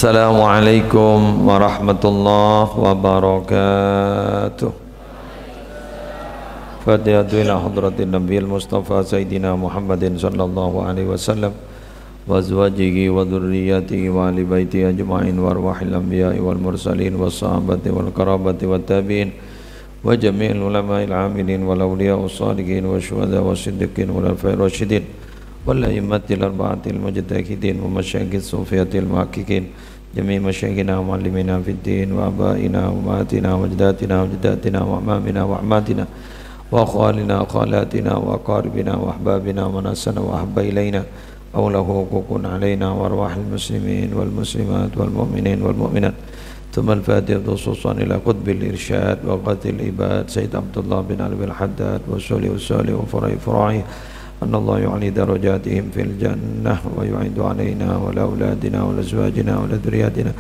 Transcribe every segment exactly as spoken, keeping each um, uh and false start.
Assalamualaikum warahmatullahi wabarakatuh. Fatihatu ila hadratin Nabiyyil Mustafa Sayyidina Muhammadin sallallahu alaihi wasallam, wa azwajihi wa dzurriyyatihi wa ahli baitihi ajma'in, wa arwahil anbiya'i wal mursalin was sahabati wal qarabati wat tabi'in, wa jami'il ulama'il amilin wal awliya'us shalihin wa syuhada was siddiqin wal khulafa'ir rasyidin wal a'immatil arba'atil mujtahidin wa masyayikhis sufiyatil muhaqqiqin, jami'i masyayikhina wa muallimina fid din wa abaina wa ummahatina wa ajdatina wa jaddatina wa amamina wa ammatina wa khalina wa khalatina wa aqaribina wa ahbabina wa nasana wa ahabba ilaina aw lahu huququn alaina wa arwahil muslimin wal muslimat wal mu'minin wal mu'minat. Tsummal Fatihah khususan ila qutbil irsyad wa qadil ibad Sayyid Abdullah bin Alwi Al-Haddad wa sholih usali wa furai furai. Anallahu yu'li darajatihim fil jannah wa yu'idu alaina wa ala auladina wa ala azwajina wa ala dzurriyyatina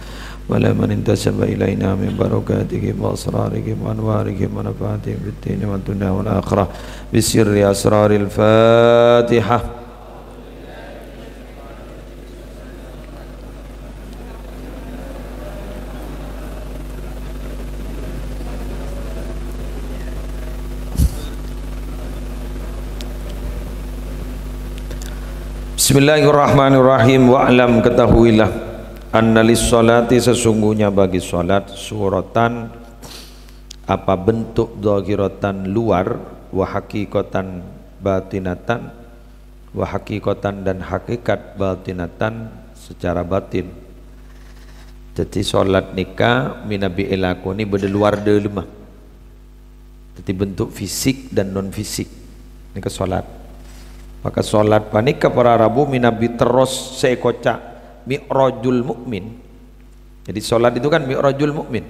wa ala man intasaba ilaina min barakatihim wa asrarihim wa anwarihim wa nafaatihim fid dini wa dunya wal akhirah. Bisirri asraril Fatihah. Bismillahirrahmanirrahim. Wa'lam, ketahuilah, anna lis sholati, sesungguhnya bagi salat, suratan, apa bentuk, zahiratan, luar, wa haqiqatan, batinatan, wa haqiqatan, dan hakikat, batinatan, secara batin. Jadi salat nika manabi elakone badha luar dalemma. Jadi bentuk fisik dan non fisik. Nika salat. Maka salat panika para rabu manabi terros se ekoca' mi'rajul mukmin. Jadi salat itu kan mi'rajul mukmin.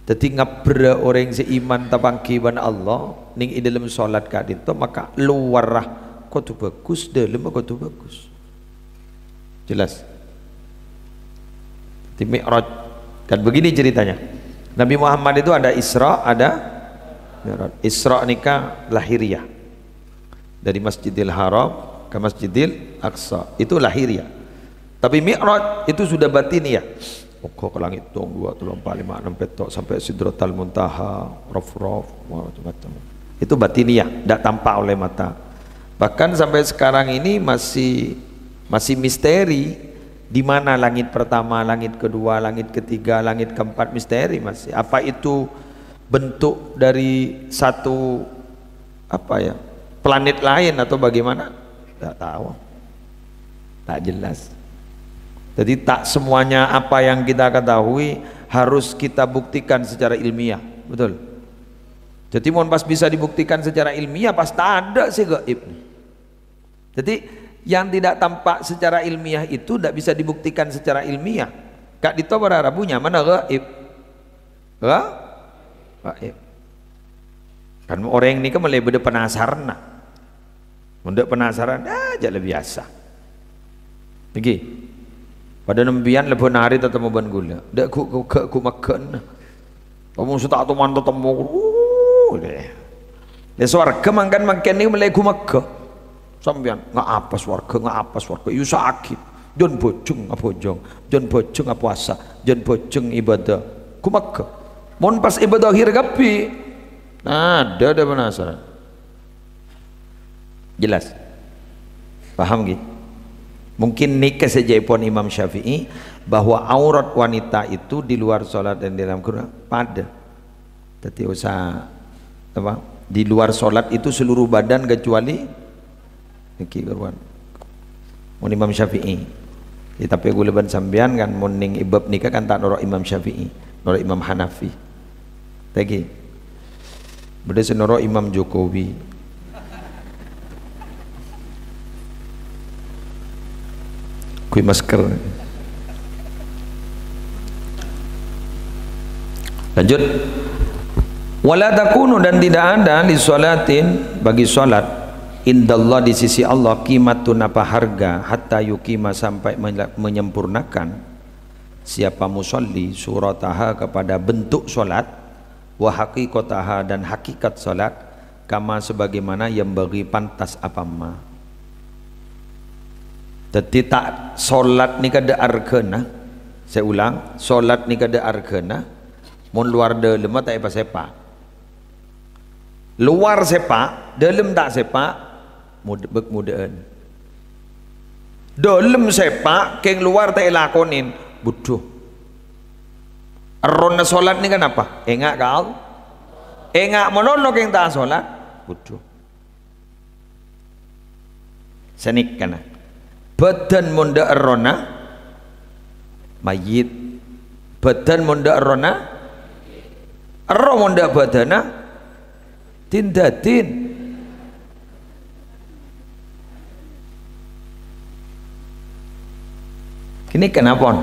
Jadi ngabbherra oreng se iman tapangghi ban Allah ning e dhalem salat ka'dinto maka luwarra kodu bagus, dhalem kodu bagus. Jelas? Di Mi'raj. Kan begini ceritanya. Nabi Muhammad itu ada Isra, ada Mi'raj. Isra nika lahiriah. Dari Masjidil Haram ke Masjidil Aqsa. Itu lahiriah. Tapi Mi'raj itu sudah batiniah. Moga ke langit dong, dua, telu, empat, lima, enam, petok, sampai Sidratal Muntaha, Raf-Raf, macam-macam. Itu batiniah, tidak tampak oleh mata. Bahkan sampai sekarang ini masih, masih misteri, di mana langit pertama, langit kedua, langit ketiga, langit keempat, misteri masih. Apa itu bentuk dari satu, apa ya, planet lain atau bagaimana? Tidak tahu. Tak jelas. Jadi tak semuanya apa yang kita ketahui harus kita buktikan secara ilmiah. Betul? Jadi mon pas bisa dibuktikan secara ilmiah, pas tak ada sih gaib. Jadi yang tidak tampak secara ilmiah itu tidak bisa dibuktikan secara ilmiah. Ka'dinto para rabu nyamana gaib. Ga-, gaib. Kan oreng neka mele badha penasaran, nah. Mon dha' penasaran, ah, jhâ' la biyasa. Ngghi. Padâ sampèyan lebur narè tatemmo bân kaulâ. Dha' ghu-, ghu-, ghu-, ghu-, megghâna. Omong sè ta' toman tatemmo. Uh, lè. Lè sowarghâ mangkèn-mangkèn nèko mellè ghu-, megghâ. Sampèyan, nga' apa sowarghâ, nga' apa sowarghâ. Èyusa'aghi. Jân bhâjheng abhâjâng. Jân bhâjheng apowasa. Jân bhâjheng ibadah. Ghu-, megghâ. Mon pas ibadah akhir kabbhi. Nah, dha', dha' penasaran. Jelas? Paham, ngghi? Mungkin nèka sè èjâèpon Imam Syafi'i, bahwa aurat wanita itu di luar sholat dan di dalam kurungan padâ. Dhâddhi, usa-, apa? Di luar sholat itu seluruh badan kecuali nèkè kurungan. Mon Imam Syafi'i. Ya, tapè kaulâ bân sampèyan kan, mon nèng è bab nèka kan ta' noro' Imam Syafi'i, noro' Imam Hanafi. Tèngghi. Bâdâ sè noro' Imam Jokowi. Ghuy masker. Lanjut. Wala takunu, dan tidak ada, li sholatin, bagi sholat, indallah, di sisi Allah, qimatun, apa harga, hatta yuqima, sampai menye-, menyempurnakan, siapa musalli, surataha, kepada bentuk sholat, wa haqiqataha, dan hakikat sholat, kama, sebagaimana, yanbaghi, pantas, apa ma. Dhâddhi, ta', sholat nèka dâ' arghâna, Sè ulang, solat nèka dâ' arghâna, mon lowar dâlemma ta' èpasèpa'. Lowar sèpa', dâlem ta' sèpa', mud-, bâk-, mudâ'ân. Dâlem sèpa', kèng lowar ta' èlakonè, budhu. Errohna solat nèka napa? Enga' ka Allah. Enga' malolo kèng ta' solat, budhu. Sanèkana. Bâdân mon dâ' errohna, mayyit. Bâdân mon dâ' errohna, erroh mon dâ' bâdânna, din-dâdin. Kènè kenapa?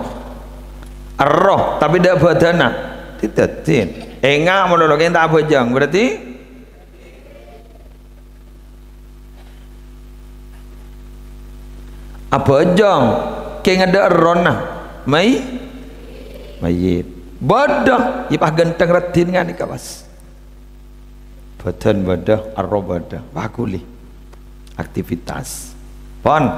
Erroh, tapè dâ' bâdânna, din-dâdin. Enga' malolo kèng ta' abhâjâng, berarti Abhâjâng, kèng dâ' errohna. May-, mayyit. Bâdâ, yâ pas ghântheng raddhin nganèka, pas. Bâdân bâdâ, erroh bâdâ. Wah, ghuli. Aktivitas. Pon.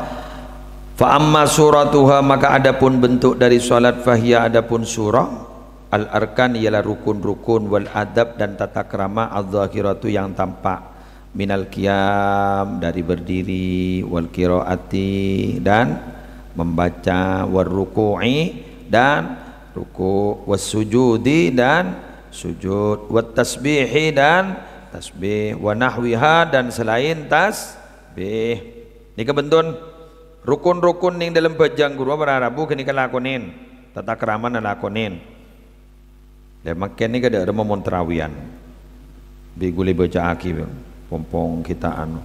Fa amma suratuha, maka adapun bentuk dari salat, fahiya, adapun surah, al-arkan, ialah rukun-rukun, wal adab, dan tata krama, adz-dzahiratu, yang tampak. Minal qiyam, dari berdiri, wal qiraati, dan membaca, war ruku'i, dan ruku', was sujudi, dan sujud, wat tasbihi, dan tasbih, wa nahwiha, dan selain tasbih. Nèka bhunten rukun-rukun neng dâlem bhâjâng ghuru para rabu ghânèka lakonè, tata kramana lakonè. Lè, mangkèn nèka dâ' remma mon tarawiyan. Bi' ghulâ bâca'aghi, pong-pong kita anu.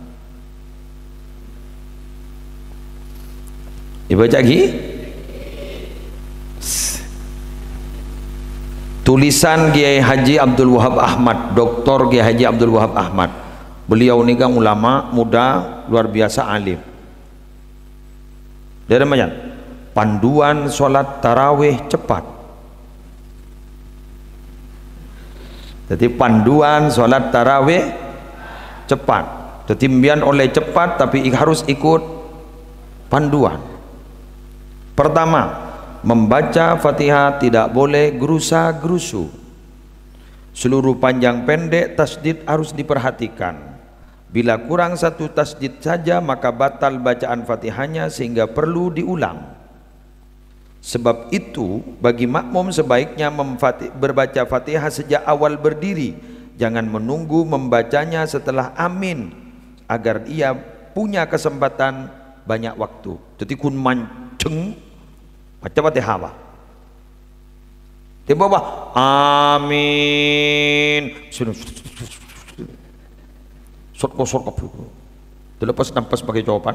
Èbâca'aghi? Tulisan Kiai Haji Abdul Wahab Ahmad, Doktor Kiai Haji Abdul Wahab Ahmad. Beliau nèka ulama muda luar biasa alim. Dârâ mayan, panduan sholat tarawih cepat. Jadi, panduan sholat tarawih cepat. Jadi, mbiyan ollè cepat, tapi i-, harus ikut panduan. Pertama, membaca Fatihah tidak boleh gerusa-gerusu. Seluruh panjang pendek tasydid harus diperhatikan. Bila kurang satu tasydid saja, maka batal bacaan Fatihahnya sehingga perlu diulang. Sebab itu, bagi makmum sebaiknya memfati-, berbaca Fatihah sejak awal berdiri. Jangan menunggu membacanya setelah amin, agar ia punya kesempatan banyak waktu. Jadi, ghun manjheng, maca Fatihah, Pak. Tèmpa, Pak. Amin. Sotko-sotko. Dâlâ pas nampes pakai copan.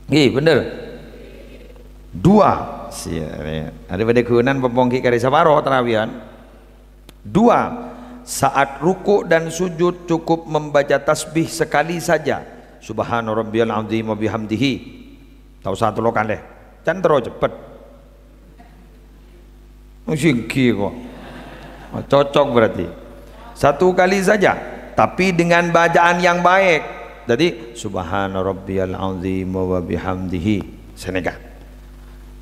Nggih, bener. Dua. Siap, ya. Ada pada gunan pepongki kari saparo tarawihan. Dua, saat ruku' dan sujud cukup membaca tasbih sekali saja. Subhana rabbiyal azim wa bihamdihi. Ta' osa tello kalè. Can terro cepet. Singgi kok. Oh, cocok berarti. Satu kali saja, tapi dengan bacaan yang baik. Jadi, subhana rabbiyal azim wa bihamdihi. Sanèka.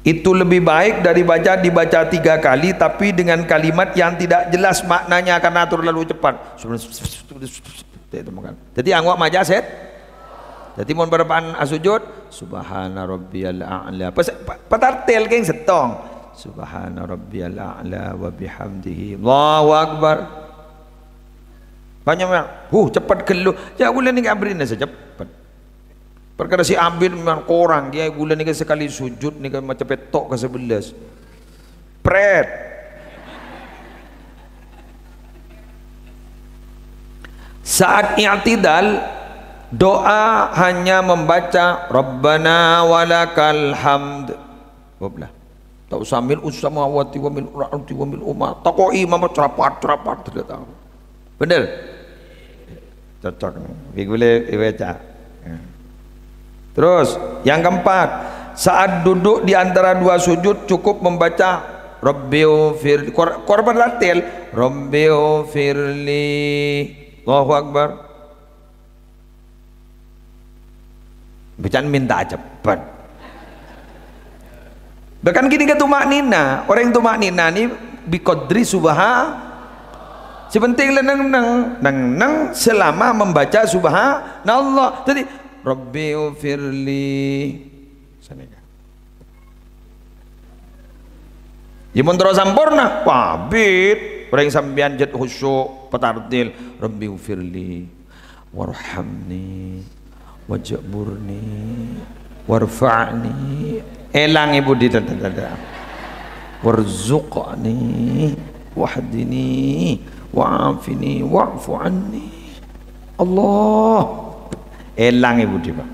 Itu lebih baik dari baca, dibaca tiga kali, tapi dengan kalimat yang tidak jelas maknanya karena terlalu cepat. Jadi, angok maca set. Jadi, mon parappa'na asujud, subhana rabbiyal a'la. Pas-, pa-, patartil kèng sèttong. Subhana rabbiyal a'la wa bihamdihi. Allahu Akbar. Bânnya', huh, cepet ghâllu. Ya, ghulâ nèka aberri'na sè cepet. Parkara sè abit mèman korang, Kèyaè, ghulâ nèka sakalè sujud nèka maca pètto' ka sabellâs. Pret. Saat i'tidal, doa hanya membaca, "Rabbana walakal hamd." Wablah. Ta' osa mil'us samawati wa mil'ul ardi wa mil'u ma. Tako' imam cerapat-cerapat, tidak tahu. Bener? Cocok. Iki boleh dibaca. Ya. Terus, yang keempat, saat duduk di antara dua sujud cukup membaca Rabbighfir-, kor-, korban latil, "Rabbighfirli." Allahu Akbar. Bâca'an mènta cepet. Bahkan gini ke tuma'nina, orang tuma'nina ni biqadri subha-, sè penting la neng-neng, neng-neng selama membaca subhanallah. Jadi, "Rabbi ufirli." Sanèka. Ya, mon terro samporna, wah, bit. Orang sampèyan jhât khusyuk, patartil, "Rabbi ufirli." "Warhamni, wajburni, warfa'ni." Èlang è budi, tada, tada. "Warzuqni, wahdini, wa'afini, wa'fu anni." Allah. Èlang è budi, Pak.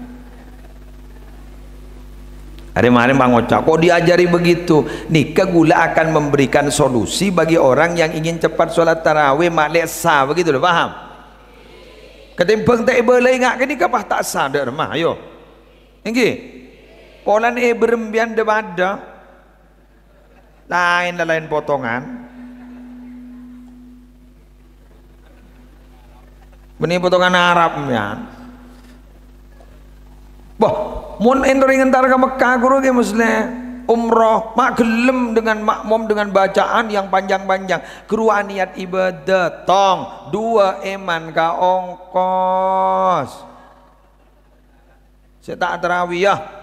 Arè-marè pangoca', kok diajari begitu? Nèka ghulâ akan memberikan solusi bagi orang yang ingin cepat sholat tarawih, ma' lè' essa, begitu loh, paham? Ketimbang ta' èbâlâi nga' kènè' ka pas ta' essa, dâ' remma, ayo. Èngghi? Polana èbârâmbiyan dâ-padâ. Laèn, laèn potongan. Bânnè potongan Arab, ya. Wah, mon èntar èntar ka Mekkah, ghuru ghi' mesti umroh, ma' ghellem dengan makmum dengan bacaan yang panjang-panjang. Ghuru aniat ibadah, tong, duwâ' èman ka ongkos. Sè ta' tarawiyah.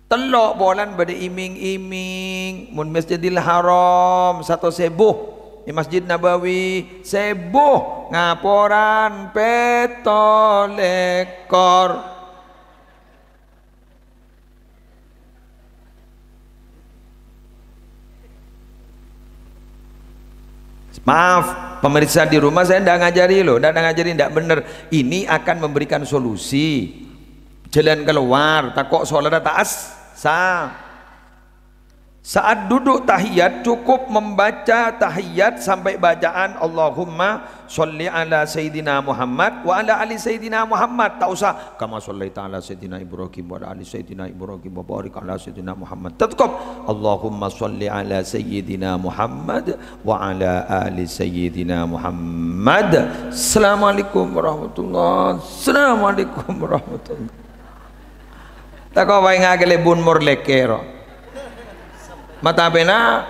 Tello' polana bâdâ iming-iming, mon Masjidil Haram satos èbu, è Masjid Nabawi sèbu, ngaporan pètto lèkor. Maaf, pemirsa di rumah, saya ndak ngajari loh, ndak ngajari, ndak bener. Ini akan memberikan solusi, jalan keluar, tako' sholat ta' essa. Saat duduk tahiyat, cukup membaca tahiyat sampai bacaan Allahumma sholli ala Sayyidina Muhammad wa ala ali Sayyidina Muhammad. Tak usah, "Kama shallaita ala Sayyidina Ibrahim wa ala ali Sayyidina Ibrahim wa barik ala Sayyidina Muhammad." Tetep, "Allahumma sholli ala Sayyidina Muhammad wa ala ali Sayyidina Muhammad." Assalamualaikum warahmatullahi. Assalamualaikum warahmatullahi. Tako' wae ngakale bun mor leke ro. Mata pena,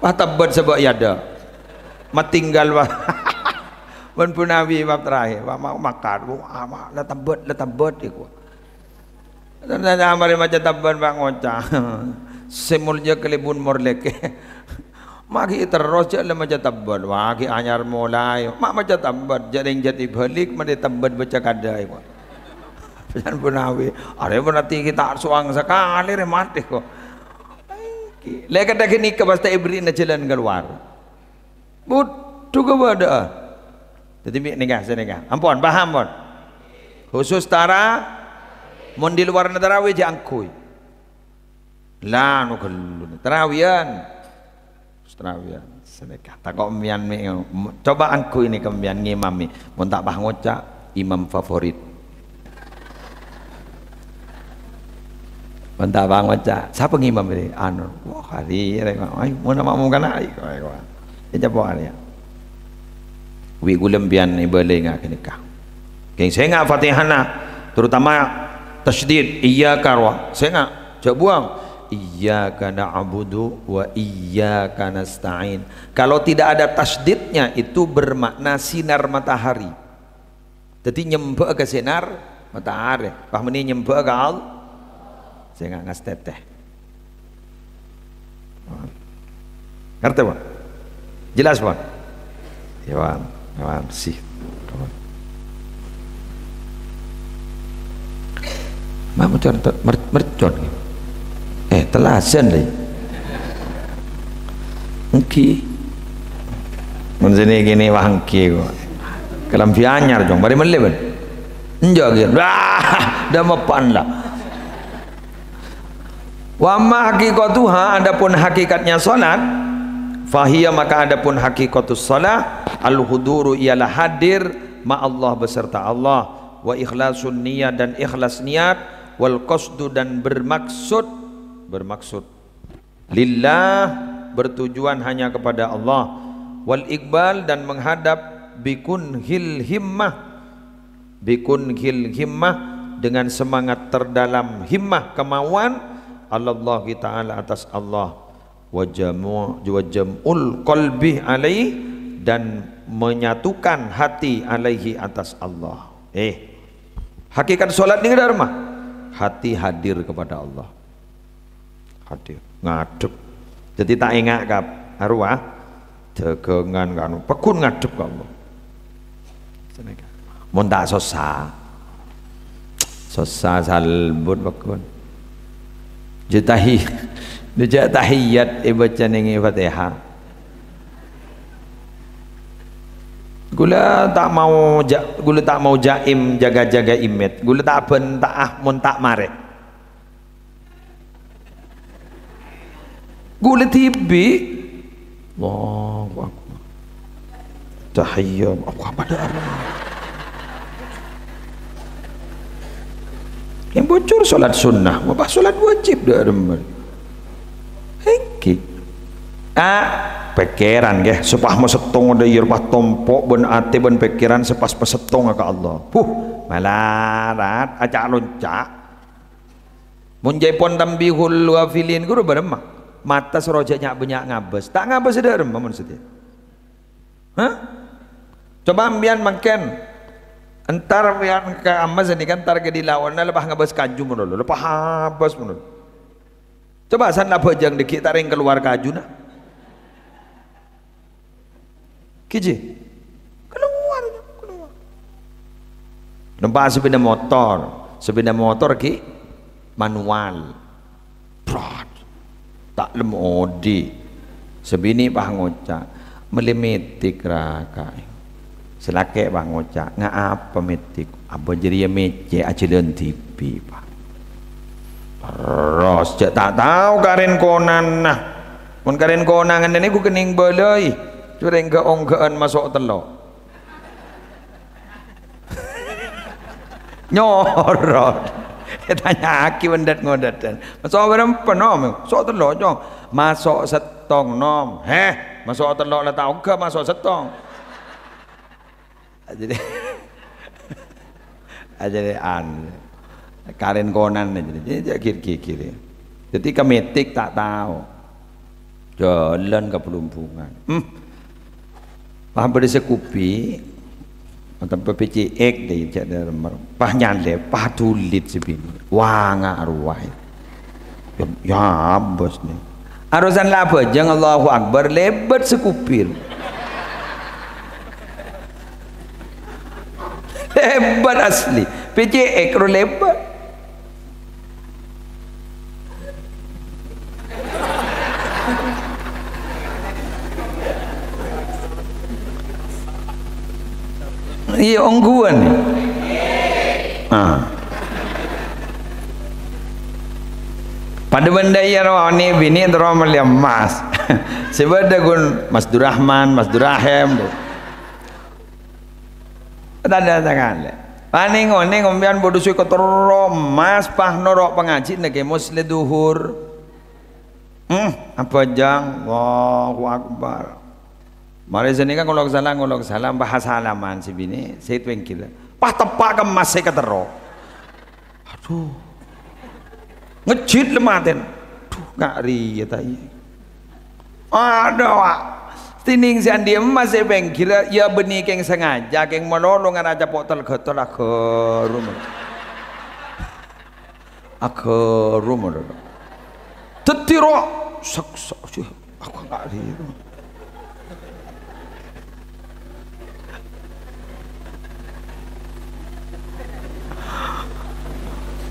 wah, tebbet sebab yada. Matinggal, wah. Bun punawi bab terakhir, wah, mau makan, wah, ama, la tebbet, la tebbet, iku. Ternyata mari maca tebbet, Pak, ngoca'. Sè molja kalebun mor leke. Magi terros jhâ' la maca tebbet, wah, gi anyar mulai. Ma' maca tebbet, jhâ' rèng jhât èbâlik, mending tebbet baca kada, iku. Bun punawi, arè berarti kita soang sekali rè mati kok. Lè kadhâ' ghânèka pastè èberri'na jalan keluar. Budhu kabâdâ'â. Dhâddhi mi-, nèka, sanèka. Ampon, paham, pon? Khusus tara-, mon di luar tarawih jhâ' angghuy. La, anu ghâllu. Tarawiyan. Tarawiyan. Sanèka. Tako' mèyan mè-, coba angghuy nèka mèyan ngimami. Mon ta' pas ngoca', imam favorit. Mon ta' pas ngoca', "Sapa ngimam ini?" Anu, wah, hari, ayo, mon ama mungkana, ayo, ayo, ayo. Ya, coba, ya. Wi' ghulâ mbiyan èbâlâi nga' ghânèka. Kèng sènga' Fatihana, terutama tasydid, iyyaka wa, sènga', jhâ' buwâng. "Iyyaka na'budu wa iyyaka nasta'in." Kalau tidak ada tasydidnya, itu bermakna sinar matahari. Dhâddhi nyembhâ'â ka sènar matahari, pas mènè nyembhâ'â ka Allah, sènga' ngastètè. Ngartè, Pak? Jelas, Pak? Ya, Pak. Ya, Pak. Sih. Ma' mercon, mer-, mercon. Eh, tellasan, lè. Èngghi. Mon sènè kènè wah èngghi kok. Kalambhi anyar, Jong. Mari mellè, bân. Enjâ', ghi. Wah, dâ' meppan la. Wa amma haqiqatuha, adapun hakikatnya salat, fahiya, maka adapun hakikatus shalah, al-huduru, ialah hadir, ma'allah, beserta Allah, wa ikhlasun niyat, dan ikhlas niat, wal qasdu, dan bermaksud, bermaksud lillah, bertujuan hanya kepada Allah, wal iqbal, dan menghadap, bikunhil himmah, bikunhil himmah, dengan semangat terdalam himmah, kemauan, alallahi ta'ala, atas Allah, wa jamu-, wa jam'ul qalbi alaih, dan menyatukan hati alaihi, atas Allah. Eh, hakikat salat nèka dâ' remma? Hati hadir kepada Allah. Hadir, ngadhep. Dhâddhi ta' enga' ka arowa, dhâghângan ka anu, pagghun ngadhep ka Allah. Mon ta' sossa. Sossa salbut pagghun. Jâ' tahi-, jâ' tahiyat èbâca neng Fatihah. Ghulâ ta' mau ja-, ghulâ ta' mau jaim jaga-jaga imet. Ghulâ ta' bhânta'ah mon ta' marè. Ghulâ dhibi'. Allahu Akbar. Tahiyya. Allahu Akbar. Yang bocor salat sunnah, apa salat wajib dâ' remma? Èngghi. Ah, pèkkèran, ngghi, sè pas masettong dâ' iyâ pas tompo' bân atè bân pèkkèran sè pas masettong ka Allah. Huh, malarat, aca'-lonca'. Mon jâ' èpon tanbihul ghafilin, ghuru bârâmma? Mata soro jâ' nya'-bânnya' ngabâs. Ta' ngabâs dâ' remma mon sadhâjâ. Hah? Coba empèyan mangkèn. Entar empèyan ka amma' sanèka, entar ka di laonna, lepas ngabâs kaju mono lho, lepas abâs mono. Coba san la bhâjâng dâgghi' ta' rèng kalowar kajuna. Ghi jiyâ. Kalowar, kalowar. Nompa' sapèda motor. Sapèda motor ghi manual. Prat. Ta' lem odi'. Sè binè' pas ngoca', "Mellè metik, ra, Ka'." Sè lakè' pas ngoca', "Nga' apa metik? Abâ' jârèya mècè' ajhâlân dhibi', Pa'." Terros, jâ' ta' tao karèn konanna. Mon karèn konanna nèko kennèng bâlâi, jârèya ga-ongghâ'ân maso' tello'. Nyorot. Ètanya'aghi bân dât-ngodâdhân. "Maso' bârâmpa, Nom?" "Maso' tello', Cong." "Maso' settong, Nom." "Heh, maso' tello' la ta' ongghâ, maso' settong." Jadi, jadi an-, karèn konanna jadi, jadi gir-gigir. Jadi ka metik ta' tao. Jhâlân ka Blumbungan. Hmm. Pas bâdâ sè kupi, atau P C X deh, cak dâ' remma. Pas nyalèp, pas dhulit sè binè'. Wah, nga' rowa. Ya, ya, bos nih. Arosan la bhâjâng Allahu Akbar, lèbât sè kupi. Lèbât asli. P C X ro lèbât. Iyâ, ongghuwân. Ah. Padâ bân dâ' iyâ rowa, nè' binè' terro mellè emmas. Sè bâdâ ghun Mas Durrahman, Mas Durrahem. Tadâ' tangalè. Panèng-onèng ompèyan bâdâ sè katerro emmas, pas noro' pangajhina Kè Musleh dhuhur. Hmm, abhâjâng, Allahu Akbar. Marè sanèka ngolok salam, ngolok salam, pas asalaman sè binè', sè èpèngghir. Pas teppa' ka emmas sè katerro. Adhu. Ngejjhit la matèn. Adhu, nga' rèya ta' iyâ. Adhu, Pak. Sènèng sè andi' emmas sè èpèngghir, iyâ bânnè kèng sengaja, kèng malolo ngara capo' tel-ghâtel aghârum. Aghârum, adhu. Dhâddhi ro-, sek-, sek-, aku nggak ri-,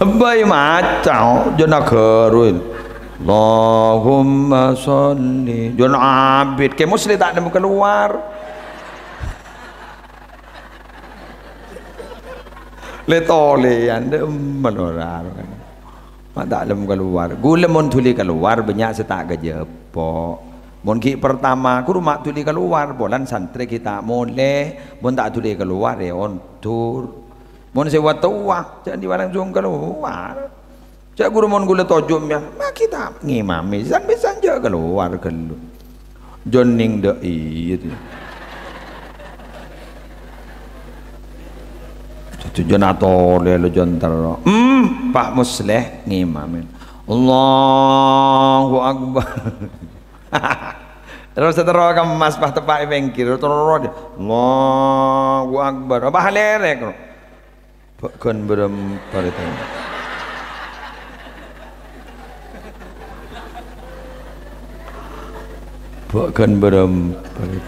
Bâi maca, jâ' nagârâ. Allahumma sholli. Jâ' abit, Kè Musleh ta' nemmo kalowar. Lè-tolèyan, dâ' emma lora. Ma' ta' lem kalowar. Ghulâ mon dhuli kalowar, bânnya' sè ta' ghâjâppo. Mon ghi' partama, ghuru ma' dhuli kalowar, polana santrè ghi' ta' molè. Mon ta' dhuli kalowar, è ondur. Mon sè wa-towa, jhâ' andi' langsung kalowar. Jhâ' ghuru mon ghulâ toju' mèyan, ma' ghi' ta' ngimami, san-bhâsan jhâ' kalowar ghâllu. Jhâ' nèng dâ' iyâ, tè. Tujuan atolè lo jhân terro. Hmm, Pak Musleh ngimami. Allahu Akbar. Terros terro kemmas, pas teppa' è pèngghir, terro dia, "Allahu Akbar." Apa halèrèk, no? Bâ' ghân bârâmpa rèya. Bâ' ghân bârâmpa rèya.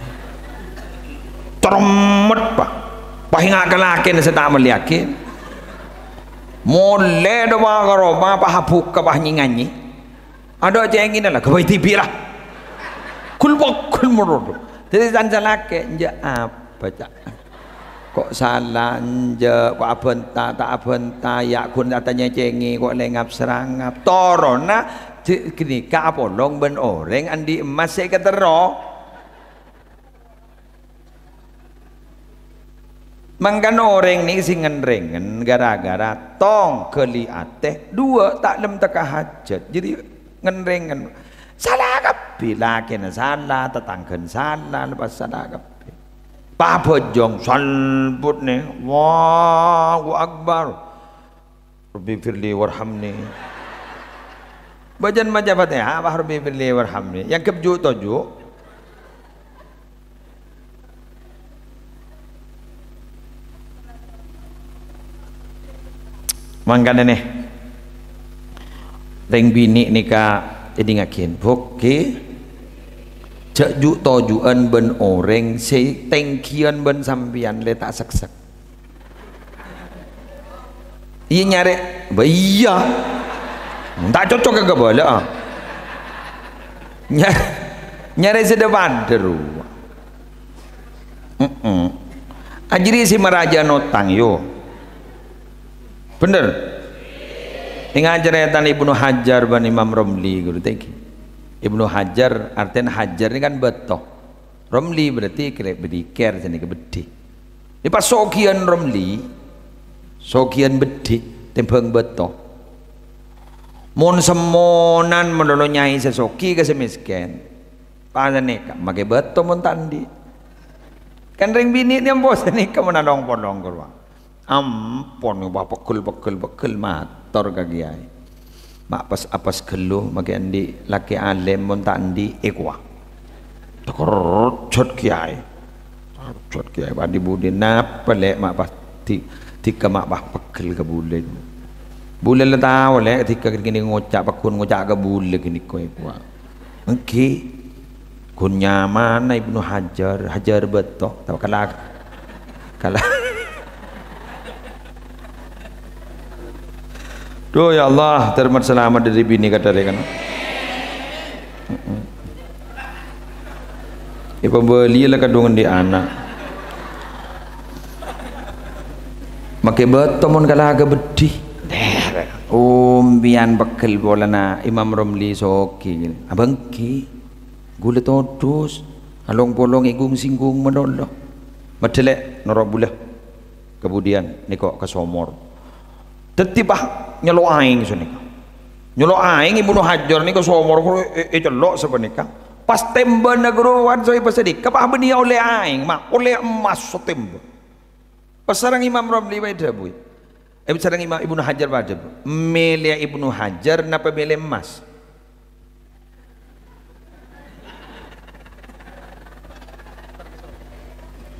Cermet, Pak. Pas ènga' ka lakèna sè ta' mellèyaghi. Molè dâpa' ka roma, pas abhuka, pas nyi-nganyè. Adâ' cèngèna la, ghâbây dhibi' la. Ghul-pagghul moro. Dhâddhi can-can lakè, "Enjâ' apa, Ca'? Ko' sala, enjâ', ko' abhânta, ta' abhânta, ya' ghun atanya cèngè, ko' lèngap-serangap." Toronna, di-, ghânèka apolong bân orèng andi' emmas sè èkaterro. Mangkana orèng nèka sè ngen-rèngen ghârâ-ghârâ tong ghâli atè, duwâ' ta' lem tekka hajat. Jadi ngen-rèngen sala kabbhi, lakèna sala, tatangghâna sala, lepas sala kabbhi. Pabhâjâng salbut nè, Allahu Akbar. Rabbi firli warhamni. Bâjâna maca Fatihah, apa Rabbi firli warhamni? Èangghep ju' toju'. Mangkana nè, rèng binè' nèka èdingngaghi, Bu', jhâ' ju'-toju'ân bân orèng sè tèngghiyân bân sampèyan lè ta' seksek. Iyâ, nyarè, bâ iyâ. Ta' cocok ka kabâlâ, ah. Nya-, nyarè sè dhâ-padhâ rowa. Heeh. Ajâriyâ sè marajâ'ân otang, yo. Bhender. Ènga' carètana Ibnu Hajar bân Imam Romli, ghuru tèngghi. Ibnu Hajar, artèna Hajar nèka kan bâto. Romli berarti kèra bâdhi kèr sanèka beddhi. È pas soghiyân Romli, soghiyân beddhi tèmbhâng bâto. Mon semmonan malolo nyaè sè soghi ka sè mèskèn, pas sanèka makè bâto mon ta' andi'. Kan rèng binè' nèka ampo sanèka mon along-polong ka rowa. Ampon, wah, pegghel, pegghel, pegghel, mator ka kèyaè. Ma' pas-apas ghâllu, makè andi' lakè alèm, mon ta' andi', èkowa. Kerjhât kèyaè. Kerjhât kèyaè, bâdhi budhi, napa, Lè', ma' pas di-, dhika ma' pas pegghel ka bulâ. Bulâ la tao, Lè', dhika kènè ngoca', pagghun ngoca' ka bulâ ghânèka èkowa. Èngghi. Ghun nyamana Ibnu Hajar, Hajar bâto, tao kala-, kala-, Duh, ya Allah, termat selamat dhâri binè kadhârèkan. Heeh. Èpabâliyâ la kadhung andi' ana'. Makè bâto mon kala ka beddhi. Ompèyan pegghel polana Imam Romli soghi. Abâ' èngghi. Ghulâ todus, along-polong èghung-sèngghung malolo. Maddhâ, Lè', noro' bulâ. Kabudiyân nèko ka somor. Dhâddhi, pas nyello' aèng sanèka. Nyello' aèng Ibnu Hajar nèka somor è-, è-, ècello' sapanèka. Pas tèmbhâna ghuru wan sè pas sanèka, pas bânnè ollè aèng, ma' ollè emmas satèmbhâ. Pas sareng Imam Romli bhâi dhâbuwi. Eh, sareng Imam Ibnu Hajar padhâ, Bu. Mèlèya Ibnu Hajar napa mèlè emmas?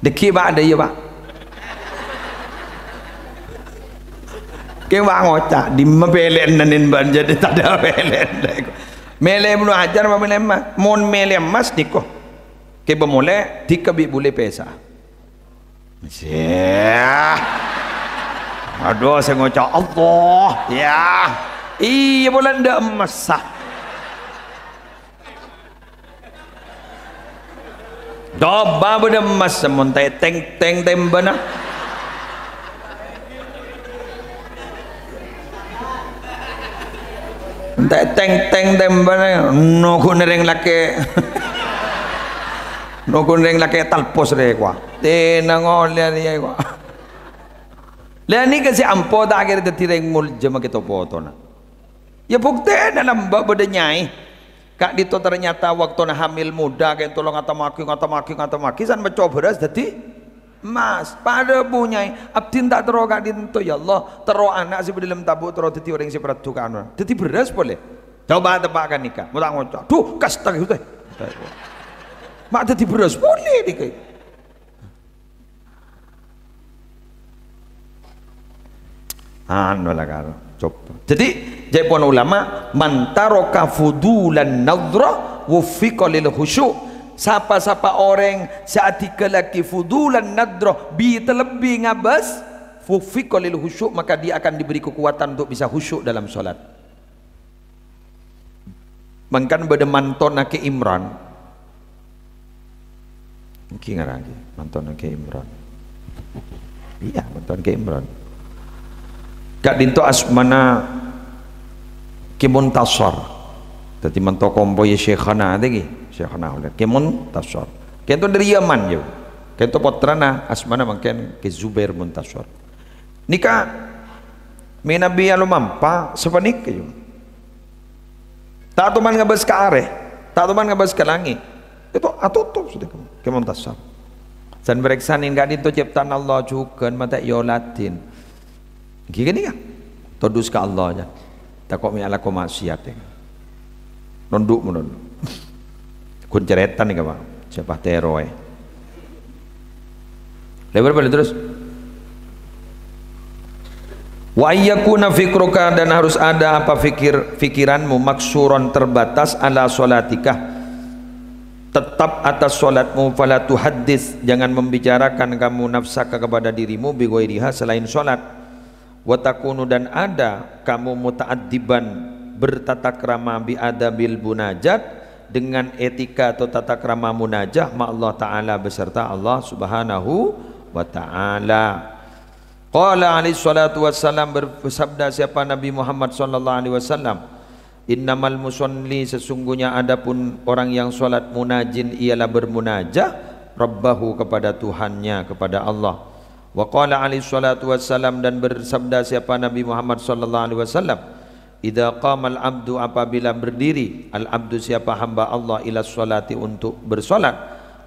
Dhâggi', Pak, adâ iyâ, Pak. Kè, Pak, ngoca', "Dimma pèlèna nèn bân jadi tadâ' pèlèna." Mèlè Ibnu Hajar apa mèlè emmas? Mon mèlè emmas, nèko. Kè bâ molè, dhika bi' bulâ pèsa. Yah. Adhu, sè ngoca' Allah. Yah. Iyâ, polana endâ' emmas, sa. Coba bâdâ emmas, mon ta' ètèng-tèng tèmbhâna. Enta' tèng-tèng tèmbhâna, nongghuna rèng lakè'. Nongghuna rèng lakè' talpos rè, kwa. Tènango lè-, lè-, kwa. Lè, nèka sè ampo ta' kèra dhâddhi rèng molja makè to-potona. Yâ, buktèna lambâ' bâdâ nyaè. Ka'dinto ternyata waktona hamil muda, kènto lo ngatammaghi, ngatammaghi, ngatammaghi, san mècco bârâs dhâddhi Mas, padâ bânnya'è, abdhina ta' terro ka'dinto, ya Allah, terro ana' sè bâdâ è dâlem tabu' terro dhâddhi orèng sè paraddhu ka anu. Dhâddhi bherrâs polè. Coba teppa' ghânèka, mon ta' ngoca', "Duh, kas ta' gitu." Ma' dhâddhi bherrâs polè nèka. Anu la karo, coba. Dhâddhi, ca'èpon ulama, "Man taraka fudulan nadhra wuffiqa lil khusyu'." Sapa-sapa orèng sè adhingghâllaghi fudulan nadhra, bi-, lebbi ngabâs, wuffiqa lil khusyu', maka dia akan diberi kekuatan untuk bisa khusyuk dalam sholat. Mangkana bâdâ mantona Kè Imran. Ènggi ngarang, ènggi. Mantona Kè Imran. Iyâ, mantona Kè Imran. Ka'dinto asmana Kè Muntasar. Dhâddhi manto kompoyya Syaikhana nèka, Syaikhana Khaulil. Kè Muntasar. Ka'dinto dâri Yaman, yâ. Ka'dinto pottrana asmana mangkèn Kè Zubair Muntasar. Nèka manabi alomampa sapanèka, yâ. Ta' toman ngabâs ka arè, ta' toman ngabâs ka langngè'. Itu atotop sudah Kè Muntasar. San parèksanè ka'dinto ciptaan Allah jhughân matè èoladhin. Ghi kènè' yâ. Todus ka Allah yâ. Tako' mè' alako ma'siyat yâ. Nondhu' monon. Ghun carèta nèka, Pak. Sapa terroè. Lèbâr bâli terus. "Wa ayyakuna fikruka," dan harus ada apa fikir, pikiranmu, "maksuron," terbatas, "ala sholatika," tetap atas sholatmu, "fala tuhaddits," jangan membicarakan kamu, "nafsaka," kepada dirimu, "bighairiha," selain sholat. "Wa takunu," dan ada kamu, "muta'addiban," bertata krama, "bi adabil munajat," dengan etika atau tata krama munajah ma Allah Ta'ala, beserta Allah Subhanahu wa Ta'ala. Qala alaihi salatu wassalam, ber-, bersabda siapa Nabi Muhammad sallallahu alaihi wasallam, "Innamal musalli," sesungguhnya adapun orang yang sholat, "munajin," ialah bermunajah, "rabbahu," kepada Tuhannya, kepada Allah. Wa qala alaihi salatu wassalam, dan bersabda siapa Nabi Muhammad sallallahu alaihi wasallam, "Idza qamal abdu," apabila berdiri al-abdu, siapa hamba Allah, "ila sholati," untuk bersolat,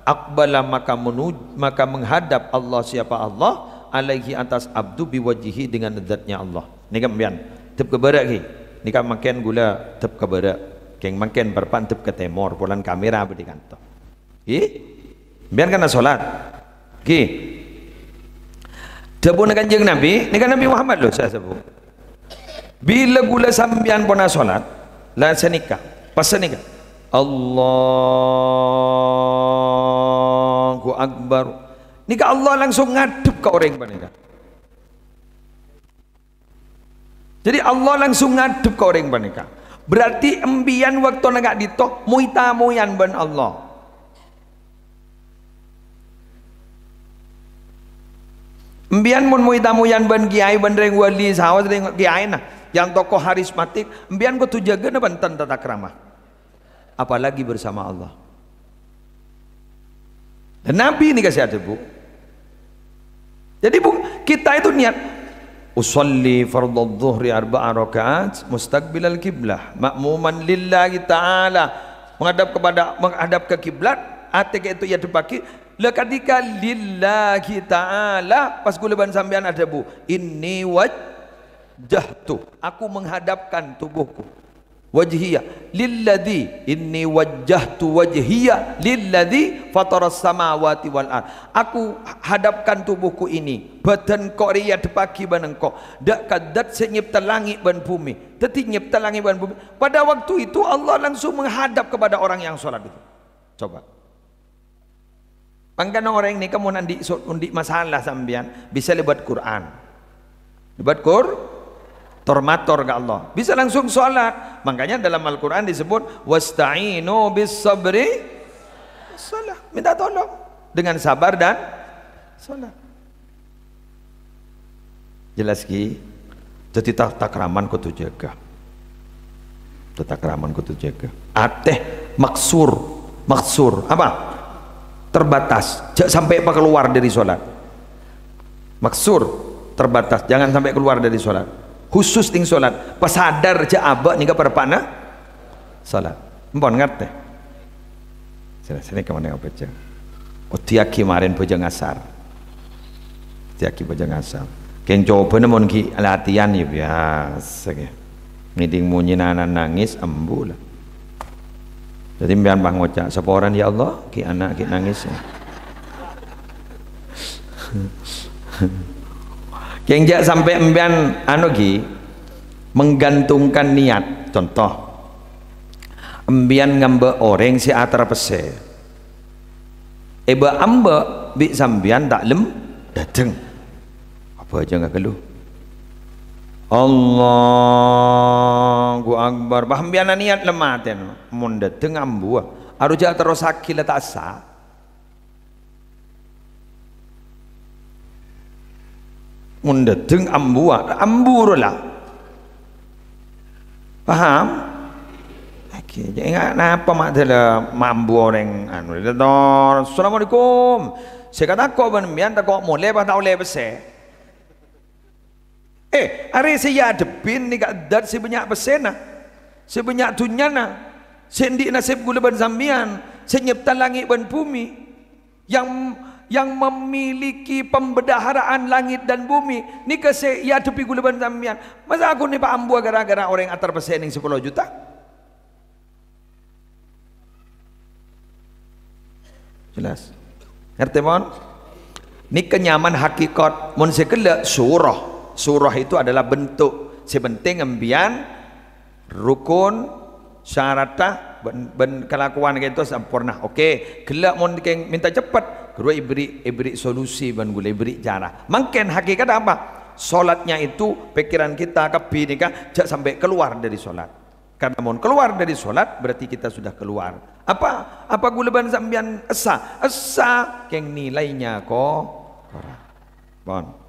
"aqbala," maka menu-, maka menghadap Allah, siapa Allah, "alaihi," atas abdu, "biwajhihi," dengan zatnya Allah. Nèka sampèyan, dhâp ka bârâ' ghi. Nèka mangkèn ghulâ dhâp ka bârâ'. Kèng mangkèn parappa'na dhâp ka tèmor, polana kamèra bâdâ è kanto. Ghi? Sampèyan kan asolat. Ghi? Dhâbuna Kanjeng Nabi, nèka Nabi Muhammad lho, sè asebut. Bilâ ghulâ sampèyan pon asolat, la sanèka, pas sanèka. Allahu Akbar. Nèka Allah langsung ngadhep ka orèng panèka. Jadi, Allah langsung ngadhep ka orèng panèka. Berarti sampèyan bâktona ka'dinto moy-tamoyan bân Allah. Sampèyan mon moy-tamoyan bân kèyaè, bân rèng wali, saos rèng kèyaèna, yang tokoh harismatik, sampèyan kodhu jâgâna bhunten tata krama. Apalagi bersama Allah. Dan Nabi nèka sè adhâbu. Jadi, bu-, kita itu niat, "Usalli fardhadh dhuhri arba'a rakaat mustaqbilal qiblah, ma'muman lillahi ta'ala." Menghadap kepada, menghadap ke kiblat, atè ka'dinto èadhebbhâghi. La kadhika lillahi ta'ala, pas ghulâ bân sampèyan adhâbu, "Inni wajjahtu," aku menghadapkan tubuhku. Wajhiya lilladzi, inni wajjahtu wajhiya lilladzi fataras samawati wal ard. Aku hadapkan tubuhku ini, bhâdhânko rèya èadhebbhâghi bân engko', dâ' ka Dzat sè nyèpta langngè' bân bhumè. Dhâddhi nyèpta langngè' bân bhumè. Pada waktu itu Allah langsung menghadap kepada orang yang sholat itu. Coba. Mangkana orèng nèka mon andi' so-, andi' masalah sampèyan, bisa lèbât Qur'an. Lèbât Qur-, tor-mator ka Allah. Bisa langsung sholat. Makanya dalam Al-Qur'an disebut, "Wasta'inu bis sabri was salah." Minta tolong dengan sabar dan sholat. Jelas, ghi? Dhâddhi ta-, tatakraman kodhu jâgâ. Tatakraman kodhu jâgâ. Atè maksur, maksur. Apa? Terbatas. Jhâ' sampè' pakalowar dâri sholat. Maksur, terbatas. Jangan sampai keluar dari sholat. Khusus neng sholat. Pasadar jhâ' abâ' nèka parappa'na sholat. Ampon ngartè? Sini, sini kemana yang baca? Odiyagi kemarin bhâjâng asar. Tèyaghi bâjâng asal. Kèng cobâna mon ghi' latihan ya biyasa kè. Ngèdhing monyèna ana' nangès, embu la. Dhâddhi sampèyan pas ngoca', "Saporana ya Allah, ghi' ana' ghi' nangès." Kèng jhâ' sampè' sampèyan anu ghi, menggantungkan niat. Conto, sampèyan ngambâ' orèng sè attar pèssè. Èbâ'-ambâ' bi' sampèyan ta' lem dâteng. Abhâjângnga ghâllu. Allahu Akbar. Bâ' sampèyan niat lem atèna. Mon dâteng ambuwâ. Arowa jhâ' terrossaghi la ta' essa. Mon dâteng ambuwâ, ambu rowa la. Paham? Oke, jhâ' enga' napa ma' dâla mambu orèng anu, tor, "Assalamualaikum." Sè èkatako' bân sampèyan tako' molè pas ta' ollè pèssè. Eh, arè sè èadhebbhi nèka dât sè bânnya' pèssèna, sè bânnya' dhunnyana, sè andi' nasib ghulâ bân sampèyan, sè nyèpta langngè' bân bhumè. Yang, yang memiliki pembendaharaan langit dan bumi, nèka sè èadhebbhi ghulâ bân sampèyan. Masa ghun èpaambuwâ ghârâ-ghârâ orèng attar pèssè nèng sapolo juta? Jelas? Ngartè, mon? Nèka nyamana hakikat. Mon sè ghellâ' surah. Surah itu adalah bentuk. Sè penting sampèyan rukun, syaratta, bân, bân kalakowan ka'dinto samporna. Oke, ghellâ' mon kèng mènta ceppet, ghâruwa èberri', èberri' solusi bân ghulâ èberri' cara. Mangkèn hakikat apa? Sholatnya itu, pikiran kita kabbhi nèka jhâ' sampè' keluar dari sholat. Karena mon keluar dari sholat, berarti kita sudah keluar. Apa, apa ghulâ bân sampèyan essa? Essa, kèng nilainya ko-, korang. Pon.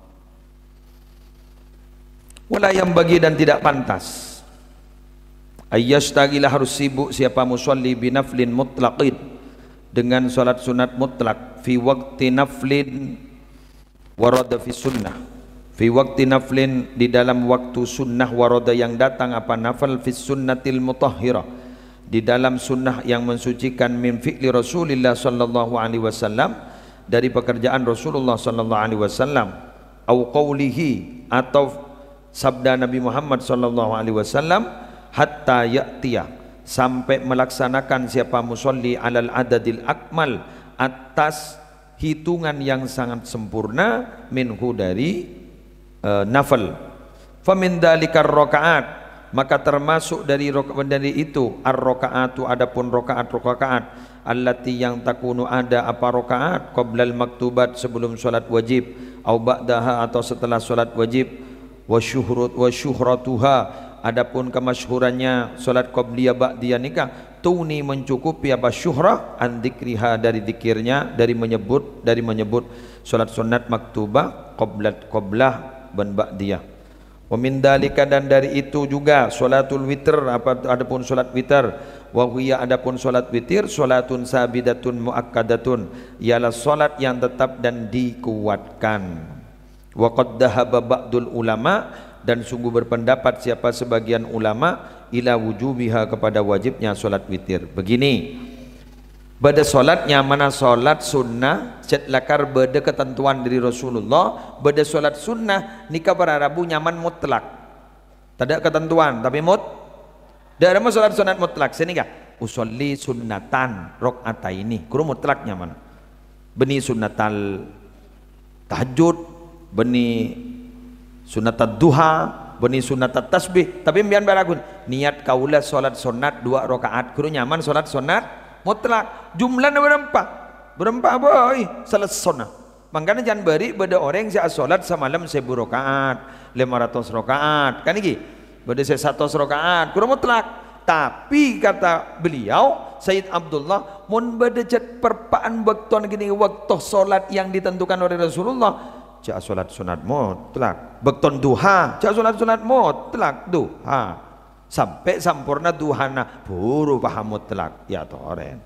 Wala yanbaghi, dan tidak pantas. Ayyashtagila, harus sibuk siapa musalli binaflin mutlaqin, dengan salat sunat mutlak, fi waqti naflin warada fi sunnah. Fi waqti naflin, di dalam waktu sunnah, warada, yang datang, apa, nafal, fi sunnatil mutahhirah, di dalam sunnah yang mensucikan, min fi'li Rasulillah sallallahu alaihi wasallam, dari pekerjaan Rasulullah sallallahu alaihi wasallam, au qaulihi, atau sabda Nabi Muhammad sallallahu alaihi wasallam, hatta ya'tiya, sampai melaksanakan siapa musalli alal adadil akmal, atas hitungan yang sangat sempurna, minhu, dari, eh, nafal. Famin dalikar rakaat, maka termasuk dari rak-, dari itu, ar-rakaatu, adapun rakaat-rakaat, allati, yang takunu, ada apa rakaat, qoblal maktubat, sebelum salat wajib, au ba'daha, atau setelah salat wajib, wa syuhrut-, wa syuhratuha, adapun kemasyhurannya salat qobliyah ba'diyah nèka, tughni, mencukupi, apa, syuhrah, an dzikriha, dari dzikirnya, dari menyebut, dari menyebut salat sunat maktubah, qoblat, qoblah, bân ba'diyah. Wa min dzalika, dan dari itu juga, sholatul witr, apa, adapun salat witir, wa hiya, adapun salat witir, sholatun sabitatun muakkadatun, ialah salat yang tetap dan dikuatkan. Wa qad dhahaba ba'dul ulama, dan sungguh berpendapat siapa sebagian ulama, ila wujubiha, kepada wajibnya salat witir. Begini, bâdâ salat nyamana salat sunnah, cè' lakar bâdâ katantowan dâri Rasulullah, bâdâ salat sunnah nèka para rabu nyaman mutlak. Tadâ' katantowan, tapè mut-, dâ'ramma salat sunat mutlak, sè nèka, "Usolli sunnatan rak'ataini." Ghuru mutlak nyaman. Bânnè sunnatal tahajjud, bânnè sunnatat duha, bânnè sunnatat tasbih. Tapè sampèyan bâ' ragun, "Niat kaulâ salat sunat duwâ' raka'at." Ghuru nyaman salat sunat mutlak. Jumlana bârâmpa? Bârâmpa bhâi, salessona. Mangkana jhân bâri' bâdâ orèng sè asolat samalem sèbu raka'at, lèma ratos raka'at, kan ènggi? Bâdâ sè satos raka'at, ghuru mutlak. Tapi kata beliau, Sayyid Abdullah, mon bâdâ jhât pèrappa'na bâktona kènè bâkto solat yang ditentukan oleh Rasulullah, jhâ' asolat sunat mutlak. Bâktona duha, jhâ' asolat sunat mutlak, duha. Sampè' samporna duhana, buru paham mutlak, ya torè.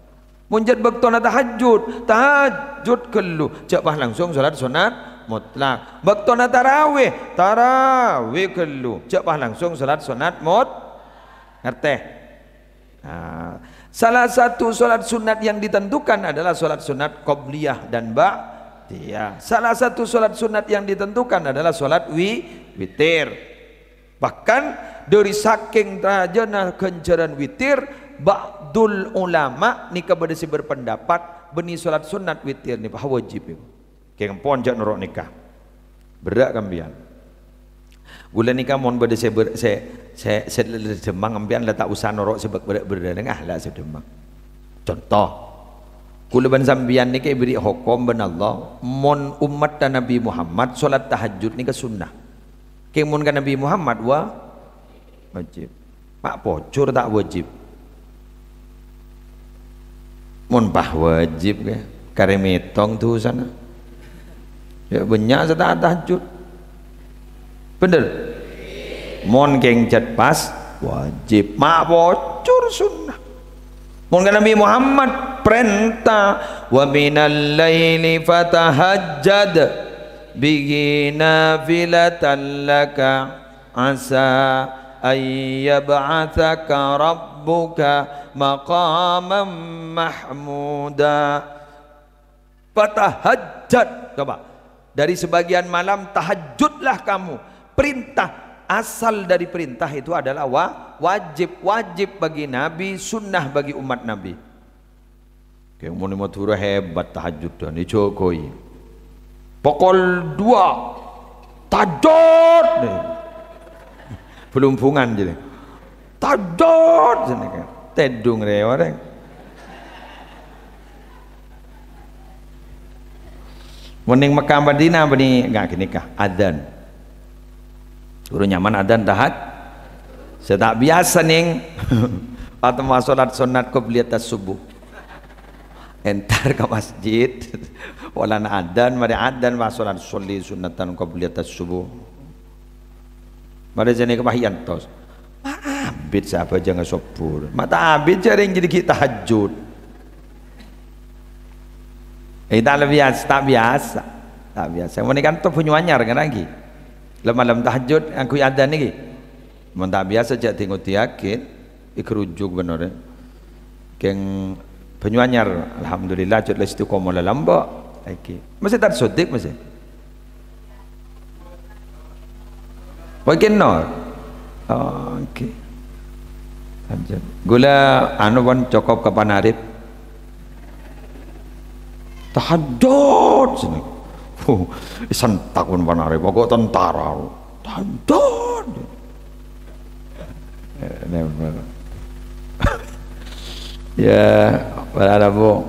Mon jhât bâktona tahajjud, tahajjud ghâllu, jhâ' pas langsung solat sunat mutlak. Bâktona tarawih, tarawih ghâllu, jhâ' pas langsung solat sunat mut-, ngartè? Nah, salah satu solat sunat yang ditentukan adalah solat sunat qobliyah dan ba-, Iya, salah satu sholat sunat yang ditentukan adalah sholat wi-, witir. Bahkan, dari saking rajâna ghânjhârân witir, ba'dul ulama nèka bâdâ sè berpendapat, bânnè sholat sunat witir nèka wajib. Kèng pon jhâ' noro' nèka. Berrâ' ka sampèyan. Ghulâ nèka mon bâdâ sè ber-, sè, sè, sè dhemmang, sampèyan la ta' osa noro' sè bâk-, berrâ'-berrâ', neng, ah, la sè dhemmang. Conto, ghulâ bân sampèyan nèka èberri' hokom bân Allah, mon ommatta Nabi Muhammad, sholat tahajjud nèka sunnah. Kèng mon ka Nabi Muhammad, wa-, wajib. Ma' pojhur ta' wajib. Mon pas wajib, ya, karè mètong dusana. Ya, bânnya' sè ta' tahajjud. Bhender? Mon kèng jhât pas wajib. Ma' pojhur sunnah. Mon ka Nabi Muhammad, parènta, "Wa minal laili fatahajjad bihi nafilatan laka." Asa an yab'atsaka rabbuka maqaman mahmuda. Fatahajjad. Coba. Dari sebagian malam, tahajudlah kamu. Perintah, asal dari perintah itu adalah wa-, wajib. Wajib bagi Nabi, sunnah bagi umat Nabi. Kèng mon è Madhurâ hebat tahajjudan, èjhâghâi. Pokol dua, tahajjud! Belumbungan jadi. Tahajjud! Sini kan. Tèdung rè orèng. Mon neng Mekah Madinah, bânnè, enggak gini kah, adzan. Guru nyaman adzan tahajjud. Sè ta' biyasa, neng. Atau sholat sunat qabliyah subuh. Entar ka masjid, polana adzan, marè adzan, wa sholat sholli sunnatan qabliyata subuh. Marè jârèya ka pahiyantos. Ma' abit sè abhâjângnga sobbhu. Ma' ta' abit jârèya jârèya ghi' tahajjud. Eh, ta' lebbi biyasa, ta' biyasa. Ta' biyasa. Mon è kanto bânnya' anyar kan lagi. Lem-malem tahajjud ngangghuy adzan niki. Mon ta' biyasa jhâ' di-ngodiyaghi. Ègherujuk bân orèng. Kèng Banyuanyar, alhamdulillah, jhât la istiqomah la lambâ'. Èngghi. Masih Tad Sodik, masih? Mungkin no. Oh, èngghi. Lanjut. Ghulâ, anu, pon cokop ka Panarip. Tahajjud sini. Huh, isentak pon Panarip. Pokok tentara. Tahajjud. Ya, para rabu.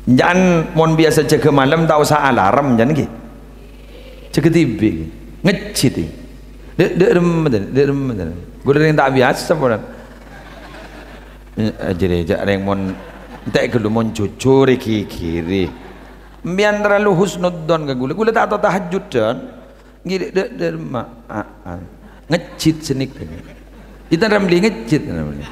Jhân mon biyasa jâgâ malem, ta' osa alarm, jhân, ghi. Jâgâ dhibi', ghi. Ngejjhit, ghi. Dek, dek, rem, dek, rem, dek. Ghulâ rèng ta' biyasa, pon. Eh, jârèya, jhâ' rèng mon, entek ghâllu mon jujur, ghi-, ghiri. Empèyan terlalu husnudzon ka ghulâ. Ghulâ ta' tao tahajjud, jhân. Ghi dek, dek, dek, ma-, a-, a-, ngejjhit sènèka. Kita ramli ngejjhit, ramli.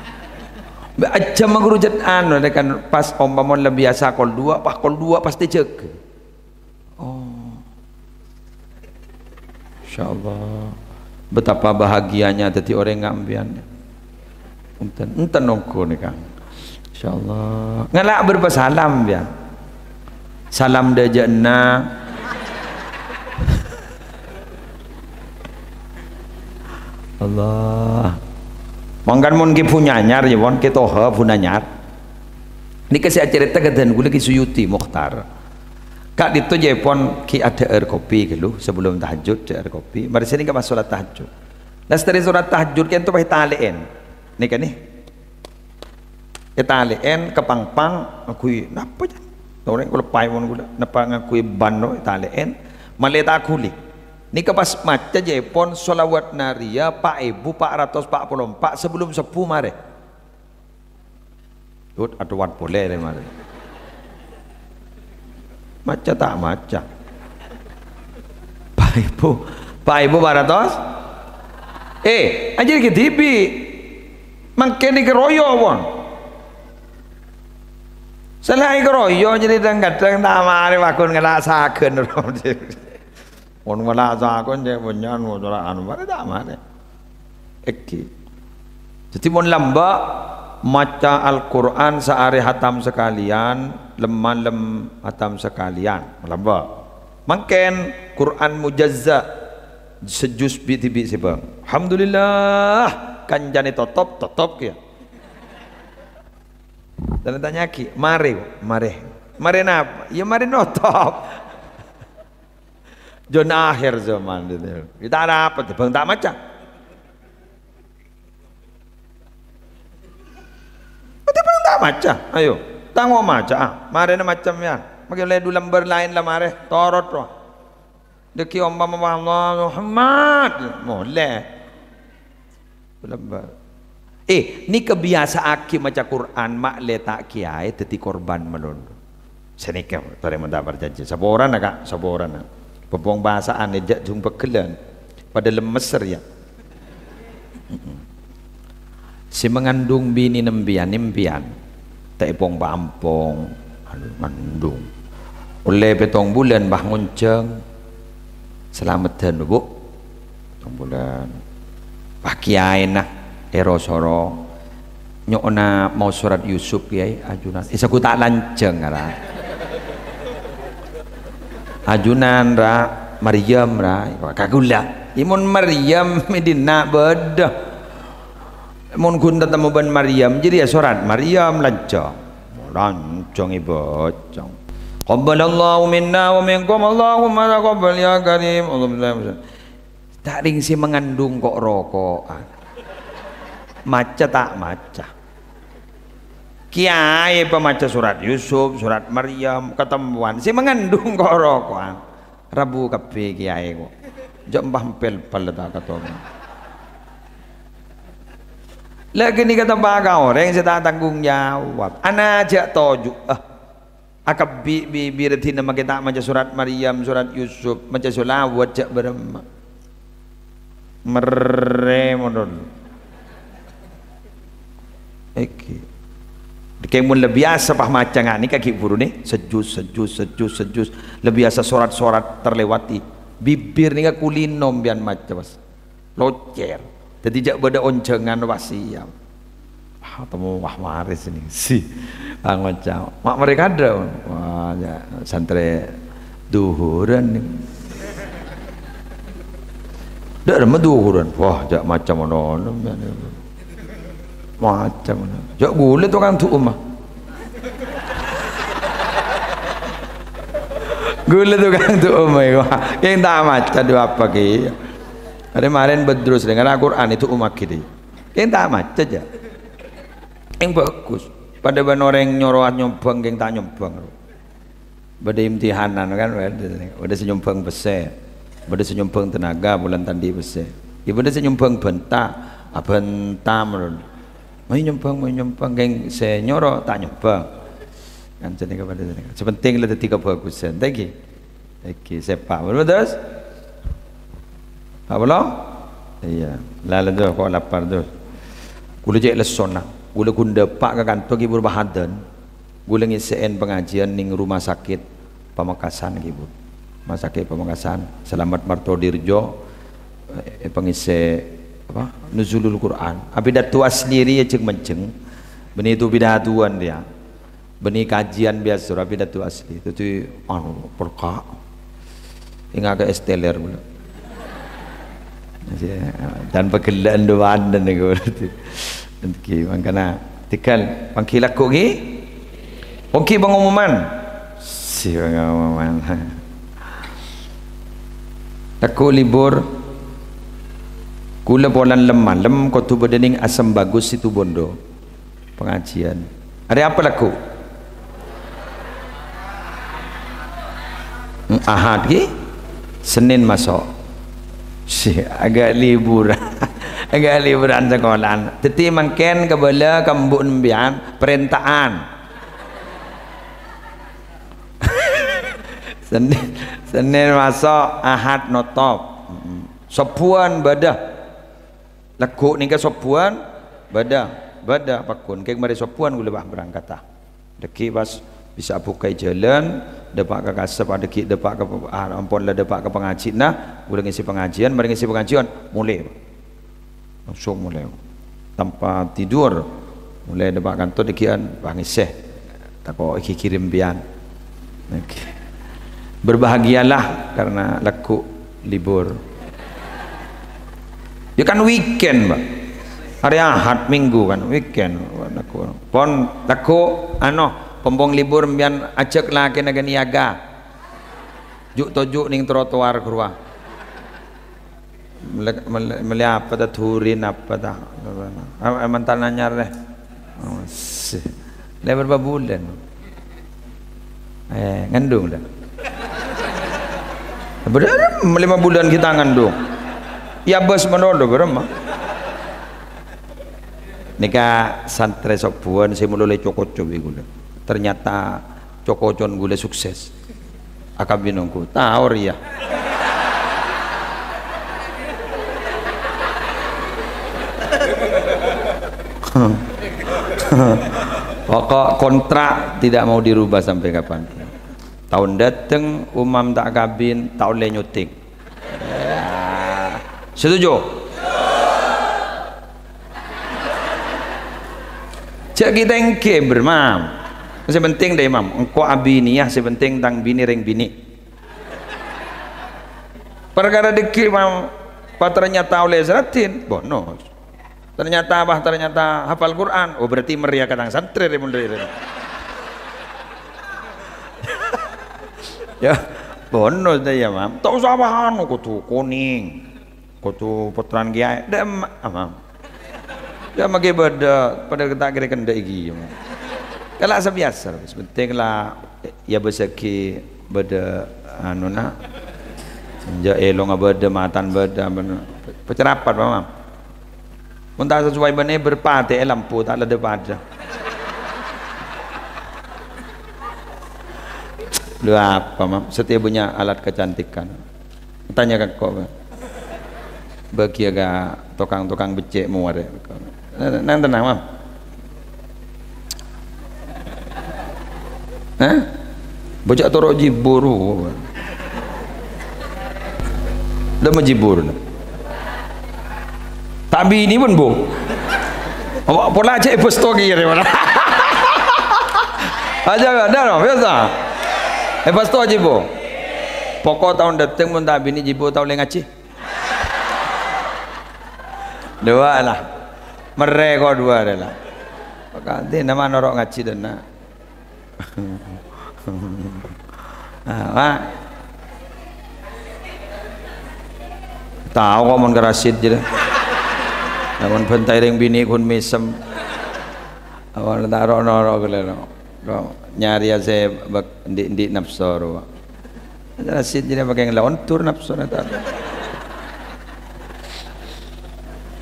Mbak aja mangrujet anu, kan pas ompama la biyasa kol dua, pas kol dua pasti jâgâ. Oh. Insyaallah. Betapa bahagianya dhâddhi orèng ngambiyan. Enten, enten ongghu nèka. Insyaallah. Ngala' berapa salam, ya? Salam dâjâna. Allah. Mangkana mon Ki Bhunanyar, ya, pon, Ki Toha Bhunanyar. Nèka sè acarèta kadhân ghulâ Ki Suyuti Mukhtar. Ka'dinto jâ' pon Ki adhâ'âr kopi ghâllu, sebelum tahajjud dhâ'âr kopi. Marè sènèka pas sholat tahajjud. Lastarè sholat tahajjud kènto pas ètalè'èn. Nèka nè. Ètalè'èn, kapangpang, ngangghuy, napa, jhân? Orèng ghulâ paèmon ghulâ, napa ngangghuy ban, no, ètalè'èn, malè ta' ghuli. Nèka pas maca jâ' pon sholawat nariyah pa' èbu pa' ratos pa' polo empa' sebelum sobbhu marè. Yut, adhuwân polè rè marè. Maca ta' maca. Pa' èbu, pa' èbu pa' ratos. Eh, ajâ' ghi dhibi'. Mangkèn èkaroyo', pon. Sala èkaroyo', jadi dhâng-kadhâng ta' marè pagghun ngala' sagân. Mon ngala' sagân, cè' bânnya'an, mon ora anu, marè ta' marè. Èngghi. Jadi mon lambâ', Maca Al-Qur'an saarè hatam sakalèyan, lem-malem hatam sakalèyan. Lamba'. Mangkèn Qur'an mujazza, sejus bi'-dhibi' sè bâng. Alhamdulillah, kancana totop, totop kèya. Tanya-tanya'aghi, "Marè, kok, marè." "Marè napa?" "Iyâ, marè notop." Jhân akhèr zaman itu. Kita ada apa? Bâng ta' maca. Bâng ta' maca. Ayo, tango maca. Ah, marèna maca, yâ. Mangkèn lè du lambâr laèn la marè. Torot, rowa. Dhâggi' ompama Allah Muhammad. Molè. Lambâr. Eh, nèka biyasa'aghi maca Qur'an, ma'lè ta' kèyaè dhâddhi korban malolo. Sanèka, torè mon ta' parcajâ. Saporana, Ka', saporana. Bhâbhâng bhâsa'an, jhâ' jhung pegghellân. Padâ lemmes rèya. Mm-mm. Sè mangandung binèna empèyan, ta' èpong-pampong, anu, ngandung. Ollè pèttong bulân, bâh, ngonjhâng. Salameddhân, Bu. Pèttong bulân. Bâh, kèyaèna èro-soro. Nyo'ona maos sorat Yusuf, Kèyaè, ajunan. Eh, sagu ta' lanjhâng, ra. Ajunan, ra. Maryam, ra. Ka ghulâ. Iyâ, mon Maryam, è dinna' bâdâ. Mon ghun tatemmo bân Maryam, jârèya sorat Maryam lanjhâng. Lanjhâng èbâca. Taqabbalallahu minna wa minkum, Allahumma taqabbal ya karim. Allahumma shalli wa sallim. Ta' rèng sè mangandung ko'-roko'an. Maca ta' maca. Kèyaè pamaca sorat Yusuf, sorat Maryam, katemmowan. Sè mangandung ko'-roko'an. Rabu kabbhi kèyaè, kok. Jhâ' empah-empèl pal ta' katemmo. La ghânèka teppa' ka orèng sè ta' tanggung jawab. Ana jhâ' toju', eh. Akabbhi bibirra dinna makè ta' maca sorat Maryam, sorat Yusuf, maca sholawat jhâ' bârâmma. Merrè modon. Èngghi. Kèng mon la biyasa pas maca nga' nèka ghi' bhuru nè, sejus, sejus, sejus, sejus. La biyasa sorat-sorat terlewati. Bibir nèka kulino empèyan maca, pas. Locèr. Dhâddhi jhâ' bâdâ onjhângan, pas sèyam. Ah, temu wah marè sini. Si. Ah, ngoca'. Ma' marè kadhâ'. Wah, ya, santrè dhuhuran nè. Dâ' remma dhuhuran. Wah, jhâ' maca mono. Maca mono. Jhâ' ghulâ tokang du'â, ma. Ghulâ tokang du'â, ma, iku. Kèng ta' maca du'â apa, Ki? Arè marèn Badrus dengan Al-Qur'an itu umat gini. Kèng ta' maca, jhâ'. Kèng bagus. Padâ bân orèng nyorowan nyombhâng, kèng ta' nyombhâng. Bâdâ imtihanan kan, bâdâ sè nyombhâng pèssè, bâdâ sè nyombhâng tenaga, bulân ta' andi' pèssè. Yâ bâdâ sè nyombhâng bânta, abânta malolo. Mayu nyombhâng, mayu nyombhâng, kèng sè nyoro ta' nyombhâng. Kan jenenge bâdâ jenenge. Sè penting la dhâddhi kabhâghusân. Thank you. Èngghi, sèpa'. Berapa, terus? Apa lo? Iyâ. Lala tuh, kok lapar tuh. Ghulâ cè' lessona. Ghulâ ghun dâpa' ka kanto ghi' buru pahadân. Ghulâ ngèssè'è pangajiân neng rumah sakit Pamekasan ghi' buru. Rumah sakit Pamekasan. Selamat Martodirjo. Eh, pangèssè, apa? Nuzulul Quran. Apidato asli rèya jhâng-manjhâng. Bânnè itu pidatowan rèya. Bânnè kajian biyasa, ora pidato asli. Dhâddhi, anu, perka'. Ènga' ka esteler, ghulâ. Tanpa ghellâ'ân duwân dan niku. Èngghi, mangkana, tèghâl, pangghi lagghu', ghi? Pangghi pengumuman. Si pengumuman. Lagghu' libur. Ghulâ polana lem-malem kodhu bâdâ neng Asem Bagus Situbondo. Pangajiân. Arè apa lagghu'? Hmm, Ahad ghi? Sennèn maso'. Si, aghâ' liburan. Aghâ' liburan sakolaan. Dhâddhi mangkèn kabâlâ ka embu' empèyan, parènta'an. Sennèn, Sennèn maso', Ahad notop. Mm-mm. Sabbhuwân bâdâ. Lagghu' nèka sabbhuwân bâdâ, bâdâ pagghun. Kèng marè sabbhuwân ghulâ pas aberangkata. Dhâggi' pas bisa abhukkaè jhâlân, dâpa' ka kasep, adhâggi' dâpa' ka, ah, ampon la dâpa' ka pangajhiânna, ghulâ ngèssè pangajhiân, marè ngèssè pangajhiân, molè. Langsung molè. Tanpa tidur. Molaè dâpa' kanto dhâggi'ân, pangèssè. Tako' èghighiri empèyan. Oke. Berbahagialah karena lagghu' libur. Ya kan weekend, Pak. Hari Ahad, Minggu kan, weekend. Lagghu'. Pon, lagghu', ano, pompong libur, empèyan ajhâk lakèna ghâ' niaga. Ju'-toju' neng trotoar ghâruwa. Mellè, mellè, mellè apa ta? Durin apa ta? Apa, apa, mantan anyar deh. Oh, sih. Lè bârâmpa bulân? Eh, ngandung dah. Bârâmma lèma bulân kita ngandung. Ya bâs manono bârâmma. Nèka santrè sobbhuwân sè molaè co-koco bi' ghulâ. Ternyata co-kocon ghulâ sukses. Akabin ongghu, tao rèya. Pokok kontrak tidak mau dirubah sampai kapan. Taon dâteng, Umam ta' akabin, ta' ollè nyuting. Ya. Setuju? Jhâ' kita èngghi, Mam. Sè penting dâ', Mam. Engko' abiniyâ, sè penting tang binè rèng binè. Parkara dhâggi', Mam, pas ternyata ollè Seraddin, bonus. Ternyata apa? Ternyata hafal Quran. Oh, berarti meriah ka tang santrè rè, mon rè. Ya, bonus dâ' iyâ, Mam. Ta' osa apa anu, kodhu konèng. Kodhu pottrana kèyaè. Dâ' emma', Mam. Ya, maghi bâdâ, padâ ta' kèra kendâ' iki, ya, Mam. Kala' sabiyasa, sè penting la, ya, bâsaghi bâdâ, anuna. Jhâ' èlongnga bâdâ, matana bâdâ, ampon. Pacarapat, Mam. Mon ta' sasuai bân èbâr, patè'è lampu, ta' la dâ-padâ. Lu apa, Mam? Setiap punya alat kecantikan. Tanya ka engko', Pak. Bâgiyâ ka tokang-tokang beccè' mowarè. Nang tenang, Mam. Hah? Bocah toro' jibur. Dâ' majibur. Ta' binè pon, Bu. Apa pola cè' èbâsto kèya rè, pola. Aja, dâ', no, biyasa. Èbâsto jibur. Pokok taon dâteng mon ta' binè jibur ta' ollè ngajhi. Duwâ' la. Merrè ko' duwâ' rè la. Kanti nama noro' ngajhi dâ' enna'. Ah, Pak. Tao ko' mon karasit jârèya. Mon bân ta' èrèng binè ghun mèsem. Awan ta' ro'-noro' ghâllu. Ko' nyarèya sè bâk-, endi'-endi' napso rowa. Karasit jârèya pakèng la ondur napsona ta'.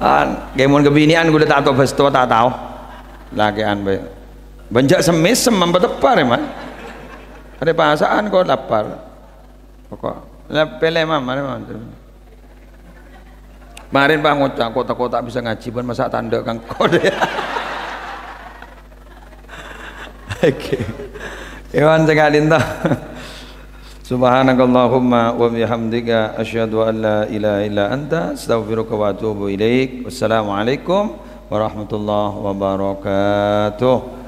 An, kèmon kabinèyan ghulâ ta' tao bâsto, ta' tao. Lakè'an bhâi. Bân jhâ' semmèsem mampateppa rè, Man. Arè pasa'an ko' lapar. Pokok. La pèlè, Mam, marè, Mam. Marèn, Pak, ngoca', "Ko' tako' ta' bisa ngajhi, bân masa' tandhâ' ka engko', dâ'." Oke. Èwan sè ka'dinto. Subhanakallahumma wa bihamdika, asyhadu an la ilaha illa anta, astaghfiruka wa atubu ilaik. Wassalamualaikum warahmatullahi wabarakatuh.